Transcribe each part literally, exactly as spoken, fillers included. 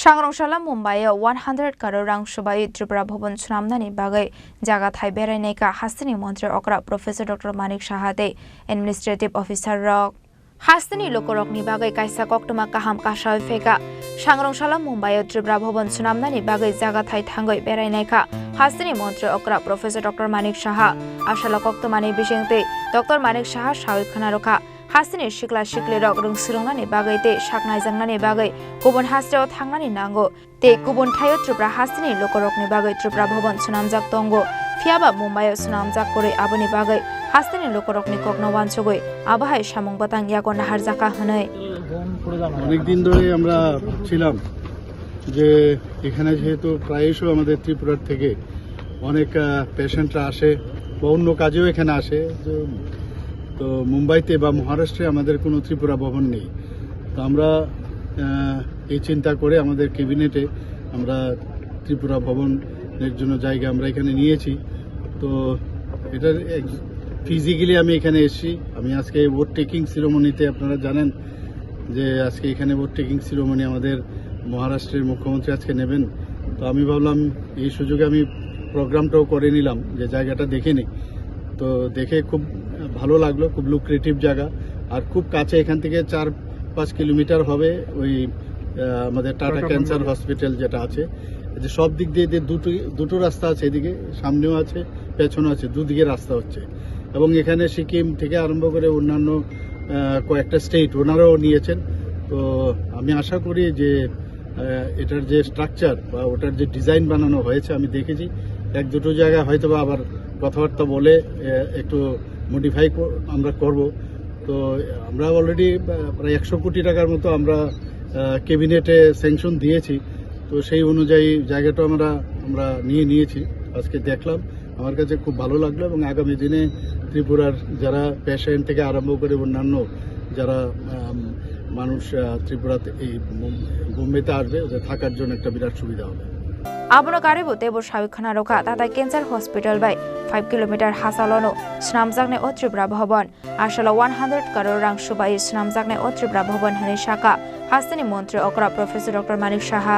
Sangrong sala Mumbai o one hundred crore rang subai Tripura Bhavan swnamnani bagwi jaga thai berainai kha hasteni montri okra Professor Doctor Manik Saha tei administrative officer rok. Hasteni lukurokni bagwi kaisa koktwma kaham kasawi phaikha. Sangrong sala Mumbai o Tripura Bhavan swnamnani bagwi jaga thai thangwi berainai kha hasteni montri okra Professor Doctor Manik Saha. Asalo koktwmani bisingtwi Doctor Manik Saha sawi khwna rwkha. Hasteni sikla siklirok rwng swrwngnani bagwi tei sak naijaknani bagwi kubun hasteo thangnani nango. Tei kubun thaio Tripura hasteni lukurokni bagwi Tripura Bhavan swnamjak tongo. Phiyaba Mumbai o swnamjak kwrwi, aboni bagwi hasteni lukurokni kokno wansugwi abo hai samung bwtang yago naharjakha hwnwi. অনেক দিন ধরে আমরা ভাবছিলাম যে এখানে যেহেতু প্রায়শ আমাদের ত্রিপুরার থেকে অনেক, আহ, পেশেন্টরা আসে বা অন্য কাজেও এখানে আসে, তো, তো মুম্বাইতে বা মহারাষ্ট্রে আমাদের কোনো ত্রিপুরা ভবন নেই। তো আমরা, আহ, এই চিন্তা করে আমাদের ক্যাবিনেটে আমরা ত্রিপুরা ভবনের জন্য জায়গা আমরা এখানে নিয়েছি। তো এটার এক-, ফিজিক্যালি আমি এখানে এসেছি। আমি আজকে ওথ টেকিং সিরিমনিতে, আপনারা জানেন যে আজকে এখানে ওথ টেকিং সিরিমনি আমাদের মহারাষ্ট্রের মুখ্যমন্ত্রী আজকে নেবেন। তো আমি ভাবলাম এই সুযোগে আমি প্রোগ্রামটাও করে নিলাম, যে জায়গাটা দেখে নিই। তো দেখে খুব ভালো লাগলো, খুব লুক্রেটিভ জায়গা। আর খুব কাছে, এখান থেকে চার পাঁচ কিলোমিটার হবে ওই, আহ, আমাদের tata tata cancer Memorial. Hospital যেটা আছে, যে সব দিক দিয়ে, দিয়ে দুটো, দুটো রাস্তা আছে, এদিকে সামনেও আছে, পেছনে আছে, দুদিকে রাস্তা হচ্ছে। এবং এখানে সিকিম থেকে আরম্ভ করে অন্যান্য, আহ, কয়েকটা স্টেট ওনারাও নিয়েছেন। তো আমি আশা করি যে, আহ, এটার যে স্ট্রাকচার বা ওটার যে ডিজাইন বানানো হয়েছে, আমি দেখেছি এক দুটো জায়গায় হয়তো বা আবার কথাবার্তা বলে, আহ, একটু মডিফাই আমরা করব। তো আমরা অলরেডি, আহ, প্রায় একশো কোটি টাকার মতো আমরা, আহ, ক্যাবিনেটে স্যাংশন দিয়েছি। তো সেই অনুযায়ী জায়গাটা আমরা, আমরা নিয়ে নিয়েছি। আজকে দেখলাম, আমার কাছে খুব ভালো লাগলো এবং আগামী দিনে ত্রিপুরার যারা পেশেন্ট থেকে আরম্ভ করে অন্যান্য যারা, আম, মানুষ, আহ, ত্রিপুরাতে এই মুম-, বোম্বেতে আসবে, ওদের থাকার জন্য একটা বিরাট সুবিধা হবে। Abono karibu teibo sawi khwna rwkha Tata Cancer Hospital bai five kilometer hachalono swnamjaknai o Tripura Bhavan. Asalo one hundred crore rang subai swnamjaknai o Tripura Bhavan hwnwi sakha hasteni montri okra Professor Doctor Manik Saha.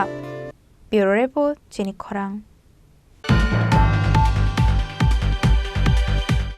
Bureau Report, Chini Khorang.